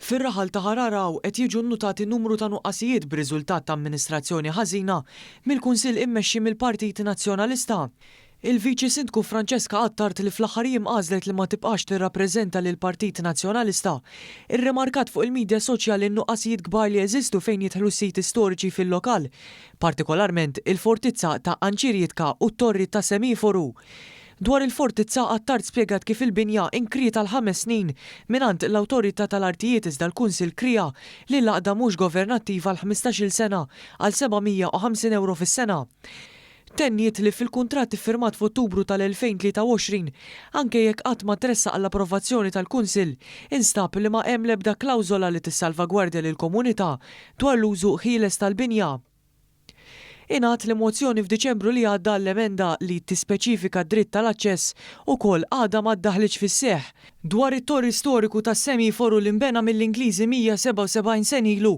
Fir-raħal ta' Ħal Għargħur qed jiġu nnutati numru ta' nuqqasijiet b'riżultat ta' amministrazzjoni ħażina mill-Kunsill immexxi mill-Partit Nazzjonalista. Il-Viċi Sindku Francesca Attard li fl-aħħar jiem għażlet li ma tibqax tirrappreżenta lill-Partit Nazzjonalista, irrimarkat fuq il-midja soċjali n-nuqqasijiet kbar li jeżistu fejn jidħlu siti storiċi fil-lokal, partikolarment il-Fortizza ta' Anċirjitka u t-Torri ta' Semiforu. Dwar il-fortizza, Attard spjegat kif il-binja inkriet għal ħames snin mingħand l-Awtorità tal-Artijiet iżda l-Kunsill krieha lil għaqda mhux governattiva għal ħmistax-il sena għal 750 ewro fis-sena. Tenniet li fil-kuntratt iffirmat f'Ottubru tal-2023, anke jekk qatt ma tressaq għall-approvazzjoni tal-Kunsill, instab li ma hemm l-ebda klawżola li tissalvagwardja lill-komunità dwar l-użu ħieles tal-binja. Ingħad li mozzjoni f'Diċembru li għadda għall-emenda li tispeċifika d-dritt tal-aċċess ukoll għadha ma ddaħħlitx fis-seħħ. Dwar it-torri storiku tas-semiforu li nbena mill-Ingliżi 177 sena ilu,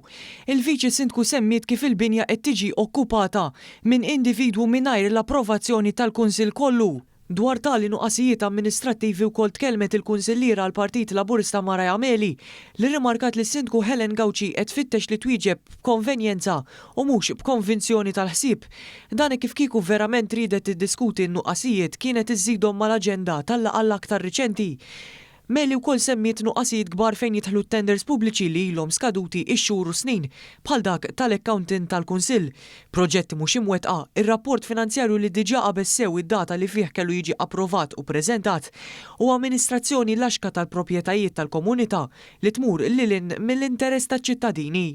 il-Viċi Sindku semmiet kif il-binja qed tiġi okkupata minn individwu mingħajr l-approvazzjoni tal-Kunsill kollu. Dwar tali nuqqasijiet amministrattivi wkoll tkellmet il-Kunsilliera għall-Partit Laburista Mariah Meli li rrimarkat li s-Sindku Helen Gauci qed tfittex li twieġeb b'konvenjenza u mhux b'konvinzjoni tal-ħsieb. Dan hekk kif kieku verament riedet tiddiskuti n-nuqqasijiet kienet iżżidhom mal-aġenda tal-laqgħa l-aktar riċenti. Meli wkoll semmiet nuqqasijiet kbar fejn jidħlu t-tenders pubbliċi li ilhom skaduti x-xhur u s-snin, bħal dak tal-accountant tal-Kunsill, proġetti mhux imwettqa, ir-rapport finanzjarju li diġà qabeż sew id-data li fih kellu jiġi approvat u preżentat, u amministrazzjoni laxka tal-proprjetajiet tal-komunità li tmur lil hinn mill-interess taċ-ċittadini.